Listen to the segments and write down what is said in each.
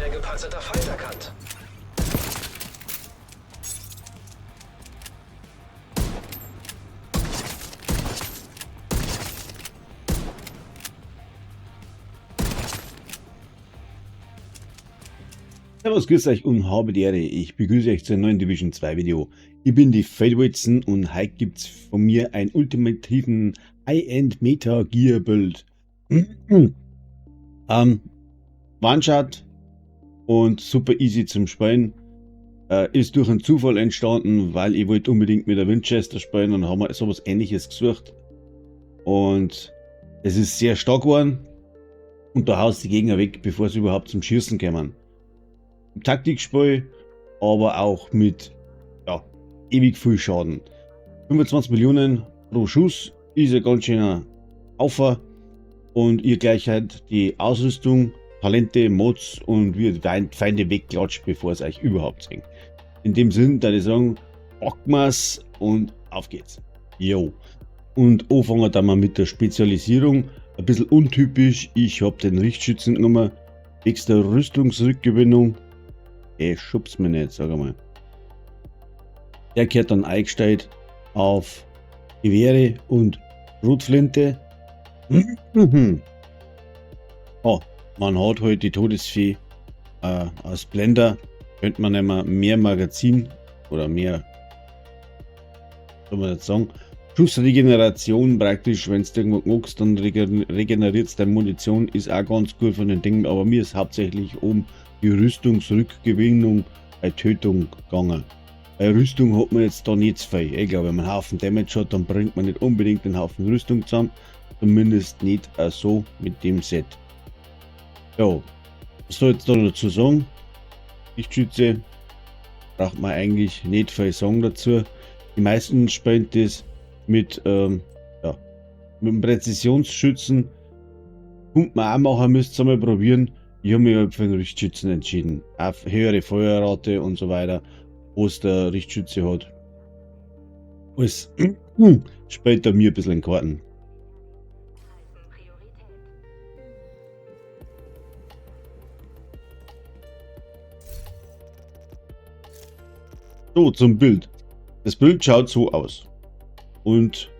Schwer gepanzerter Feind erkannt. Servus, grüß euch und habe die Ehre. Ich begrüße euch zu einem neuen Division 2 Video. Ich bin die Fade und heute gibt's von mir einen ultimativen High-End Meta Gear Build. One-Shot und super easy zum Spielen. Ist durch einen Zufall entstanden, weil ich wollte unbedingt mit der Winchester spielen und haben wir sowas Ähnliches gesucht. Und es ist sehr stark geworden und da haust die Gegner weg, bevor sie überhaupt zum Schießen kommen. Taktikspiel, aber auch mit, ja, ewig viel Schaden. 25 Millionen pro Schuss ist ein ganz schöner Aufwand und ihr gleich halt die Ausrüstung, Talente, Mods und wie ihr die Feinde wegklatscht, bevor es euch überhaupt singt. In dem Sinn, da ich sagen, packen wir's und auf geht's. Jo. Und anfangen dann mal mit der Spezialisierung. Ein bisschen untypisch, ich hab den Richtschützen genommen, wegen der Rüstungsrückgewinnung. Ey, schubst mir nicht, sag einmal. Der gehört dann eingestellt auf Gewehre und Schrotflinte. Oh, man hat halt die Todesfee als Blender. Könnte man immer mehr Magazin oder mehr, soll man jetzt sagen, Schussregeneration praktisch, wenn's irgendwo knackst, dann regeneriert's deine Munition, ist auch ganz gut von den Dingen, aber mir ist hauptsächlich um die Rüstungsrückgewinnung bei Tötung gegangen. Bei Rüstung hat man jetzt da nicht zu viel. Ich glaube, wenn man einen Haufen Damage hat, dann bringt man nicht unbedingt den Haufen Rüstung zusammen. Zumindest nicht so mit dem Set. Ja, was soll ich jetzt da dazu sagen? Richtschütze braucht man eigentlich nicht viel sagen dazu. Die meisten spielen das mit dem Präzisionsschützen. Kommt man auch machen, müsst ihr mal probieren. Ich habe mich halt für den Richtschützen entschieden. Auch höhere Feuerrate und so weiter, was der Richtschütze hat. Alles spielt da mir ein bisschen in Karten. So, zum Bild. Das Bild schaut so aus. Und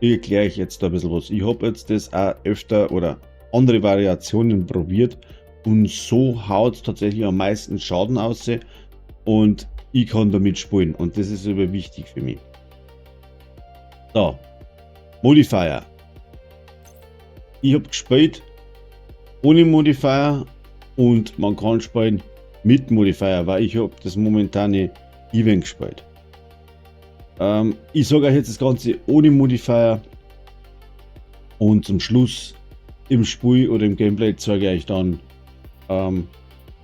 ich erkläre euch jetzt da ein bisschen was. Ich hab jetzt das auch öfter oder andere Variationen probiert. Und so haut tatsächlich am meisten Schaden aus und ich kann damit spielen und das ist aber wichtig für mich. So, Modifier. Ich hab gespielt ohne Modifier und man kann spielen mit Modifier, weil ich hab das momentane Event gespielt. Ich sag euch jetzt das Ganze ohne Modifier und zum Schluss im Spiel oder im Gameplay zeige ich euch dann,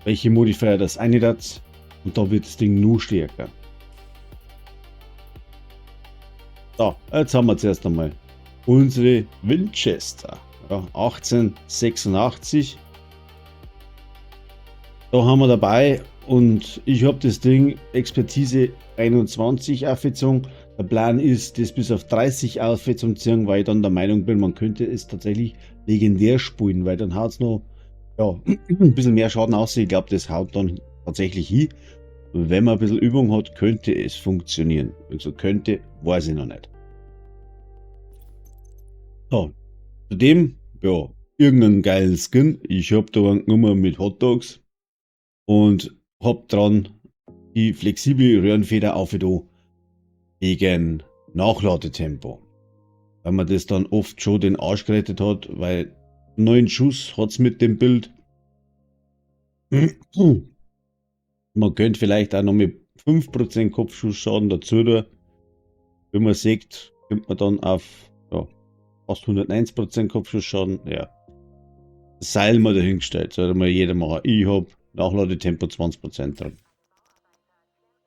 welche Modifier das eine hat und da wird das Ding nur stärker. So, jetzt haben wir zuerst einmal unsere Winchester, ja, 1886. Da haben wir dabei und ich hab das Ding Expertise 21 aufgezogen. Der Plan ist, das bis auf 30 aufzuziehen, weil ich dann der Meinung bin, man könnte es tatsächlich legendär spielen, weil dann haut's noch, ja, ein bisschen mehr Schaden aus. Ich glaub, das haut dann tatsächlich hin. Wenn man ein bisschen Übung hat, könnte es funktionieren. Also könnte, weiß ich noch nicht. So, zudem, ja, irgendeinen geilen Skin. Ich hab da einen genommen mit Hot Dogs und hab dran die flexible Röhrenfeder aufgetan gegen Nachladetempo. Weil man das dann oft schon den Arsch gerettet hat, weil 9 Schuss hat's mit dem Bild. Man könnte vielleicht auch noch mit 5% Kopfschussschaden dazu tun. Wenn man sieht, kommt man dann auf, ja, fast 190% Kopfschussschaden. Ja. Das Seil mal dahingestellt, sollte mal jeder machen. Ich hab Nachladetempo 20% dran.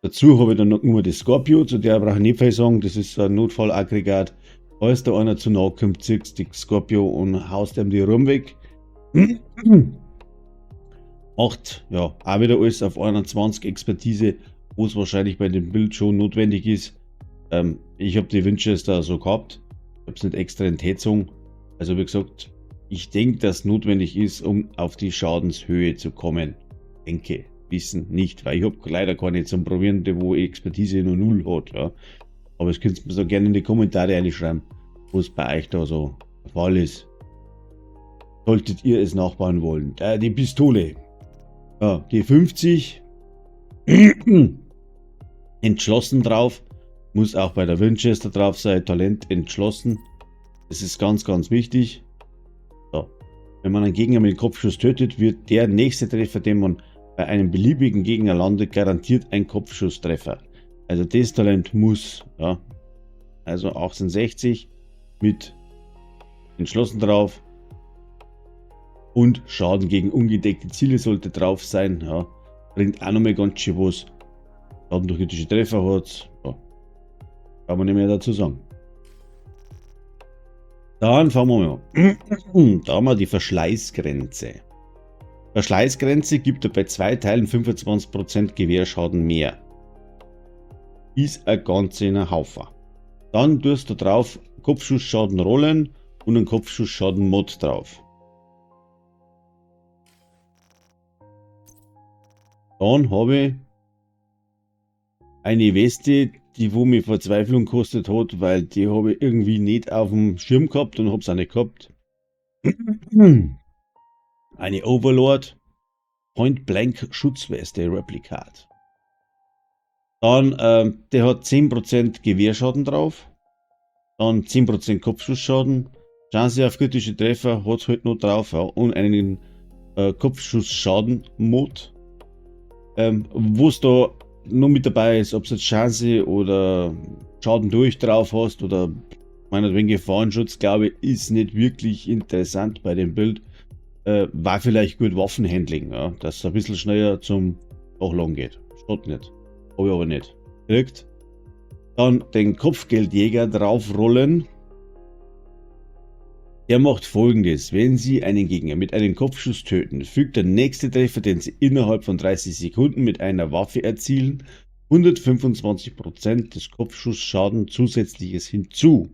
Dazu habe ich dann noch immer die Scorpio, zu der brauche ich nicht viel sagen, das ist ein Notfallaggregat. Falls da einer zu nahe kommt, ziehst du die Scorpio und haust ihm die Rum weg. Macht ja auch wieder alles auf 21 Expertise, wo es wahrscheinlich bei dem Bild schon notwendig ist. Ich hab die Winchester so gehabt, ich hab's nicht extra entgezogen. Also wie gesagt, ich denk, dass notwendig ist, um auf die Schadenshöhe zu kommen. Denke, wissen nicht, weil ich habe leider keine zum Probieren, die wo Expertise nur 0 hat. Ja. Aber es könnt ihr mir so gerne in die Kommentare reinschreiben, was bei euch da so der Fall ist. Solltet ihr es nachbauen wollen. Die Pistole. Ja, die 50. Entschlossen drauf. Muss auch bei der Winchester drauf sein. Talent entschlossen. Das ist ganz, ganz wichtig. So. Wenn man einen Gegner mit dem Kopfschuss tötet, wird der nächste Treffer, den man bei einem beliebigen Gegner landet, garantiert ein Kopfschusstreffer. Also das Talent muss, ja. Also 1860 mit entschlossen drauf. Und Schaden gegen ungedeckte Ziele sollte drauf sein. Ja. Bringt auch nochmal ganz schön was. Schaden durch kritische Treffer hat. Ja. Kann man nicht mehr dazu sagen. Dann fangen wir mal an. Da haben wir die Verschleißgrenze. Verschleißgrenze gibt bei 2 Teilen 25% Gewehrschaden mehr. Ist ein ganzer Haufen. Dann tust du drauf Kopfschussschaden rollen und einen Kopfschussschaden Mod drauf. Dann habe ich eine Weste, die wo mir Verzweiflung gekostet hat, weil die habe ich irgendwie nicht auf dem Schirm gehabt und hab's auch nicht gehabt. Eine Overlord Point Blank Schutzweste Replikat. Dann, der hat 10% Gewehrschaden drauf. Dann 10% Kopfschussschaden. Chance auf kritische Treffer hat's halt noch drauf. Ja, und einen Kopfschussschaden-Mod. Wo's da noch mit dabei ist, ob's jetzt Chance oder Schaden durch drauf hast oder meinetwegen Gefahrenschutz, glaube ich, ist nicht wirklich interessant bei dem Bild. War vielleicht gut Waffenhandling, ja, dass es ein bisschen schneller zum Nachladen geht. Schaut nicht. Hab ich aber nicht gekriegt. Dann den Kopfgeldjäger draufrollen. Der macht Folgendes: Wenn Sie einen Gegner mit einem Kopfschuss töten, fügt der nächste Treffer, den Sie innerhalb von 30 Sekunden mit einer Waffe erzielen, 125% des Kopfschussschaden zusätzliches hinzu.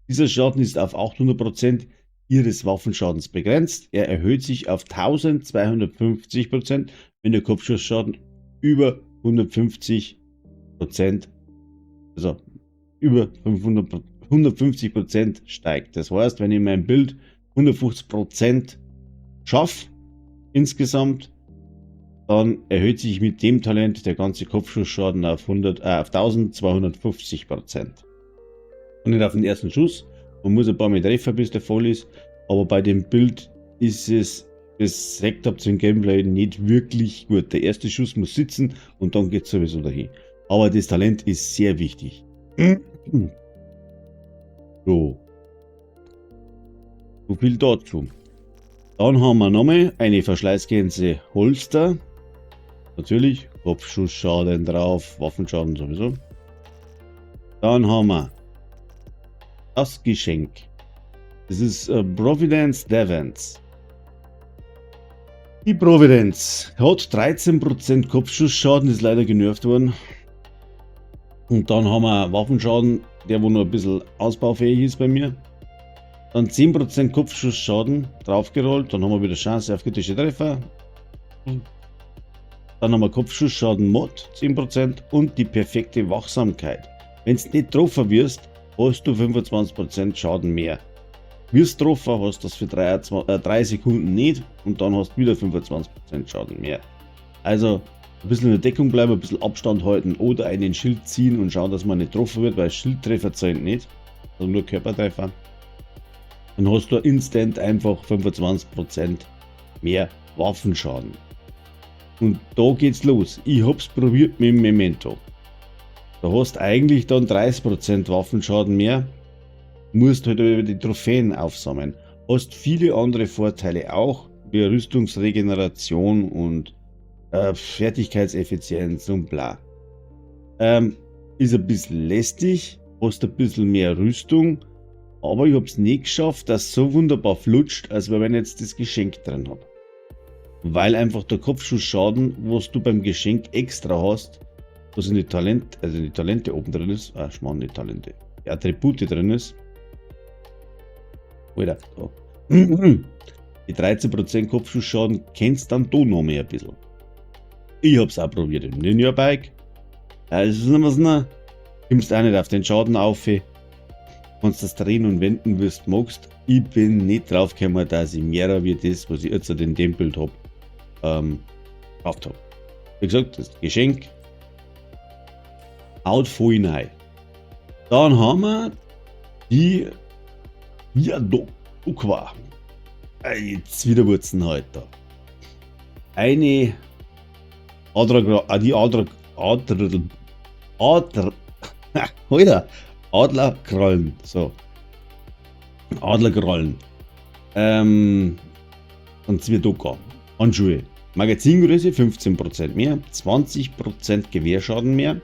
Dieser Schaden ist auf 800% Ihres Waffenschadens begrenzt. Er erhöht sich auf 1250%, wenn der Kopfschussschaden über 150%, also über 150% steigt. Das heißt, wenn ich mein Bild 150% schaffe, insgesamt, dann erhöht sich mit dem Talent der ganze Kopfschussschaden auf 1250%. Und nicht auf den ersten Schuss. Man muss ein paar Mal treffen, bis der voll ist. Aber bei dem Bild ist es, das sagt habt im Gameplay nicht wirklich gut. Der erste Schuss muss sitzen und dann geht's sowieso dahin. Aber das Talent ist sehr wichtig. So. So viel dazu. Dann haben wir nochmal eine Verschleißgrenze Holster. Natürlich, Kopfschussschaden drauf, Waffenschaden sowieso. Dann haben wir das Geschenk. Das ist Providence Defense. Die Providence hat 13% Kopfschussschaden, ist leider generft worden. Und dann haben wir Waffenschaden, der wo noch ein bisschen ausbaufähig ist bei mir. Dann 10% Kopfschussschaden draufgerollt, dann haben wir wieder Chance auf kritische Treffer. Dann haben wir Kopfschussschaden Mod 10% und die perfekte Wachsamkeit. Wenn's nicht getroffen wirst, hast du 25% Schaden mehr. Wirst getroffen, hast du das für 3 Sekunden nicht und dann hast du wieder 25% Schaden mehr. Also ein bisschen in der Deckung bleiben, ein bisschen Abstand halten oder einen Schild ziehen und schauen, dass man nicht getroffen wird, weil Schildtreffer zählen nicht, also nur Körpertreffer. Dann hast du instant einfach 25% mehr Waffenschaden. Und da geht's los. Ich hab's probiert mit dem Memento. Da hast du eigentlich dann 30% Waffenschaden mehr, musst halt über die Trophäen aufsammeln. Hast viele andere Vorteile auch, wie Rüstungsregeneration und Fertigkeitseffizienz und bla. Ist ein bisschen lästig, hast ein bisschen mehr Rüstung, aber ich hab's nicht geschafft, dass es so wunderbar flutscht, als wenn ich jetzt das Geschenk drin hab. Weil einfach der Kopfschussschaden, was du beim Geschenk extra hast, was in die Talent, also in die Talente oben drin ist, ah, Schmarrn, die Talente, die Attribute drin ist. Alter, da. Die 13% Kopfschussschaden kennst dann da noch mehr ein bisschen. Ich hab's auch probiert im Ninja Bike. Ja, es ist nicht was, ne? Kommst auch nicht auf den Schaden auf. Kannst das drehen und wenden, wie du magst. Ich bin nicht drauf gekommen, dass ich mehr wie das, was ich jetzt in dem Bild hab, gekauft hab. Wie gesagt, das Geschenk haut voll rein. Dann haben wir die Zwiadowka. Jetzt wieder halt da. Eine Adler, die Adler, Adler, Adler, Alter, Adlerkrallen, so. Adlerkrallen. Von Zwiadowka. Handschuhe. Magazingröße 15% mehr, 20% Gewehrschaden mehr.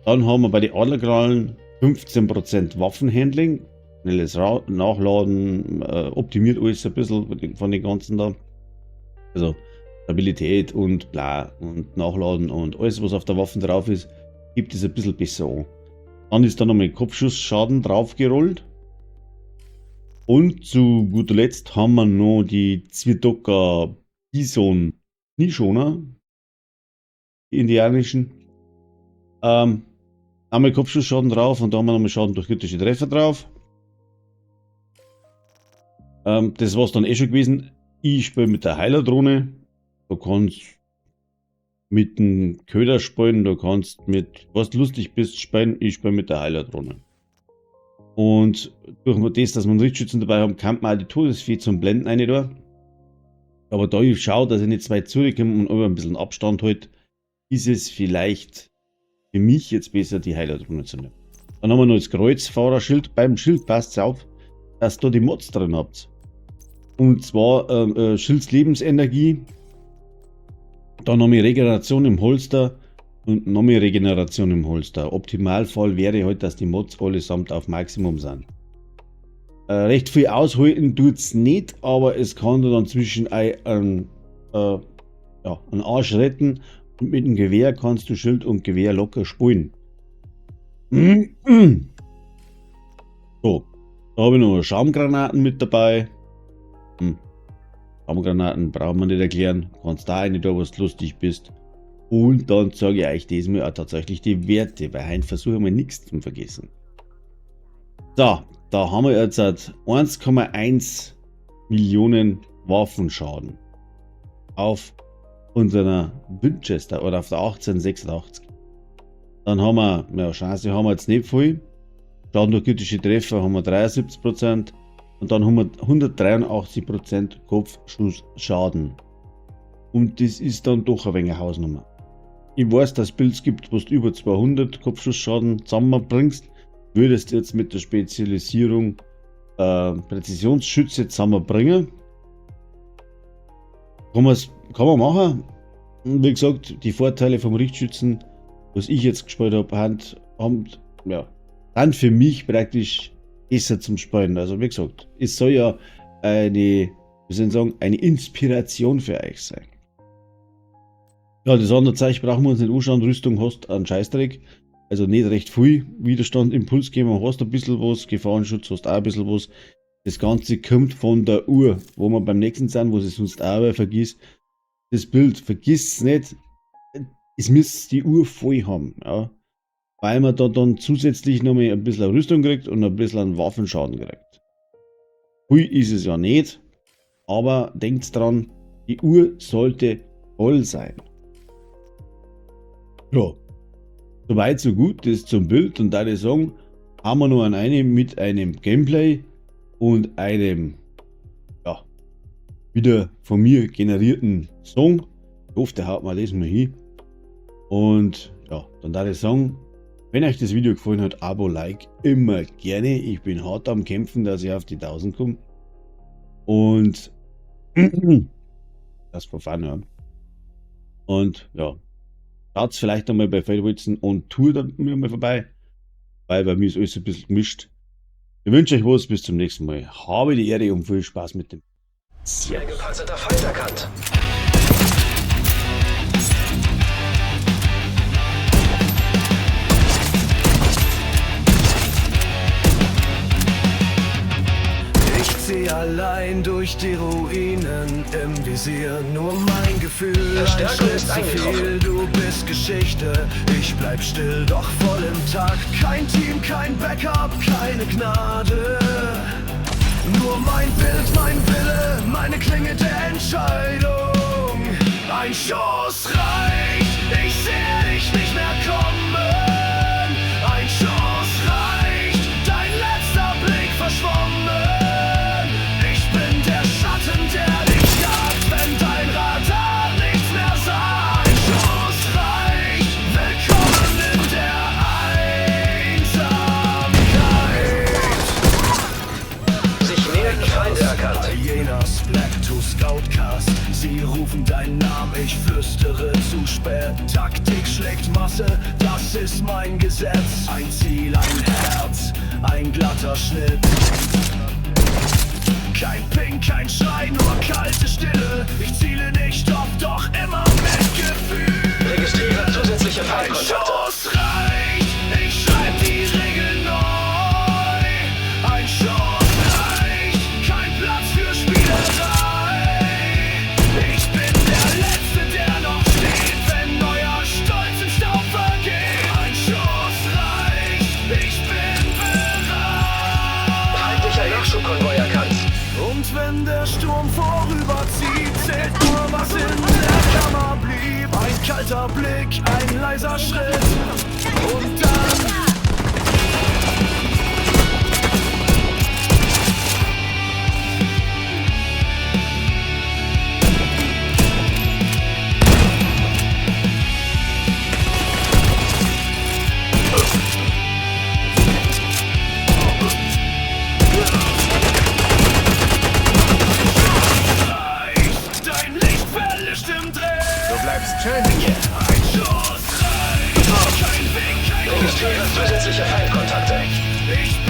Dann haben wir bei den Adlerkrallen 15% Waffenhandling, schnelles Nachladen, optimiert alles ein bisschen von den ganzen da. Also Stabilität und bla und Nachladen und alles, was auf der Waffe drauf ist, gibt es ein bisschen besser an. Dann ist da nochmal Kopfschussschaden draufgerollt. Und zu guter Letzt haben wir noch die Zwiadowka Bison Knieschoner, die indianischen. Einmal Kopfschussschaden drauf und da haben wir nochmal Schaden durch kritische Treffer drauf. Das war's dann eh schon gewesen. Ich spiele mit der Heilerdrohne. Du kannst mit dem Köder spielen, du kannst mit was lustig bist spielen. Ich spiele mit der Heilerdrohne. Und durch das, dass wir einen Richtschützen dabei haben, kann man auch die Todesfee zum Blenden rein da. Aber da ich schaue, dass ich nicht zwei zurückkomme und ein bisschen Abstand halt, ist es vielleicht für mich jetzt besser, die Heilerdrohne zu nehmen. Dann haben wir noch das Kreuzfahrerschild. Beim Schild passt auf, dass da die Mods drin habt. Und zwar Schilds Lebensenergie, dann noch mehr Regeneration im Holster und noch mehr Regeneration im Holster. Optimalfall wäre halt, dass die Mods allesamt auf Maximum sind. Recht viel aushalten tut's nicht, aber es kann dann zwischen einen Arsch retten und mit dem Gewehr kannst du Schild und Gewehr locker spielen. So, da habe ich noch Schaumgranaten mit dabei. Schaumgranaten braucht man nicht erklären. Kannst da eine da, was du lustig bist. Und dann zeige ich euch diesmal auch tatsächlich die Werte, weil heute versuchen wir nichts zu vergessen. So, da haben wir jetzt 1,1 Millionen Waffenschaden auf unserer Winchester oder auf der 1886. Dann haben wir, ja, Chance haben wir jetzt nicht viel. Schaden durch kritische Treffer haben wir 73% und dann haben wir 183% Kopfschussschaden. Und das ist dann doch ein wenig eine Hausnummer. Ich weiß, dass es Builds gibt, wo du über 200 Kopfschussschaden zusammenbringst. Würdest du jetzt mit der Spezialisierung Präzisionsschütze zusammenbringen. Kann man machen. Und wie gesagt, die Vorteile vom Richtschützen, was ich jetzt gespielt habe, haben dann für mich praktisch besser zum Spielen. Also wie gesagt, es soll ja eine, wie soll ich sagen, eine Inspiration für euch sein. Ja, das andere Zeug brauchen wir uns nicht anschauen. Rüstung hast einen Scheißdreck. Also nicht recht viel Widerstand, Impuls geben, hast ein bisschen was, Gefahrenschutz hast auch ein bisschen was. Das Ganze kommt von der Uhr, wo wir beim nächsten sind, wo sie sonst auch vergisst. Das Bild, vergiss es nicht, es müsst die Uhr voll haben, ja. Weil man da dann zusätzlich nochmal ein bisschen Rüstung kriegt und ein bisschen Waffenschaden kriegt. Viel ist es ja nicht, aber denkt dran, die Uhr sollte voll sein. Ja. Soweit, so gut, das zum Bild. Und da ich sagen, haben wir noch eine mit einem Gameplay und einem, ja, wieder von mir generierten Song. Ich hoffe, der haut mal das mal hin. Und ja, dann darf ich sagen, wenn euch das Video gefallen hat, Abo, Like, immer gerne. Ich bin hart am Kämpfen, dass ich auf die 1000 komme. Und das Verfahren, ja. Und ja, schaut vielleicht einmal bei Feldwalzen und Tour dann mir mal vorbei, weil bei mir ist alles ein bisschen gemischt. Ich wünsche euch was, bis zum nächsten Mal. Habe die Ehre und viel Spaß mit dem. Ein gepanzerter Feind erkannt. Ich zieh allein durch Durch die Ruinen im Visier, nur mein Gefühl, ein Verstärkung Schritt ist zu viel. eingetroffen. Du bist Geschichte, ich bleib still, doch voll im Takt. Kein Team, kein Backup, keine Gnade. Nur mein Bild, mein Wille, meine Klinge der Entscheidung. Ein Schuss reicht, ich seh dich nicht mehr kommen. Ein Schuss reicht, dein letzter Blick verschwommen. Ich bin der Schatten, der dich jagt, wenn dein Radar nichts mehr sagt. Ein Schuss reicht, willkommen in der Einsamkeit. Sich nähernde Feinde erkannt. Hyenas, Black to Scoutcast. Sie rufen deinen Namen, ich flüstere zu spät. Taktik schlägt Masse, das ist mein Gesetz. Ein Ziel, ein Herz, ein glatter Schnitt. Kein Ping, kein Schrei, nur kalte Stille. Ich ziele nicht oft, doch immer mit Gefühl. Registriere zusätzliche Ein Feindkontakte. Schuss reicht, ich schreib die Regeln neu. Ein Schuss reicht, kein Platz für Spielerei. Ich bin der Letzte, der noch steht, wenn euer Stolz im Staub vergeht. Ein Schuss reicht, ich bin bereit. Feindlicher Nachschubkonvoi erkannt. Und wenn der Sturm vorüberzieht, zählt nur, was in der Kammer blieb. Ein kalter Blick, ein leiser Schritt. Und dann reicht dein Licht verlischt im Dreck. Du bleibst schön hier. Ein Schuss reicht, kein Weg, kein Registriere zusätzliche Feindkontakte. Ich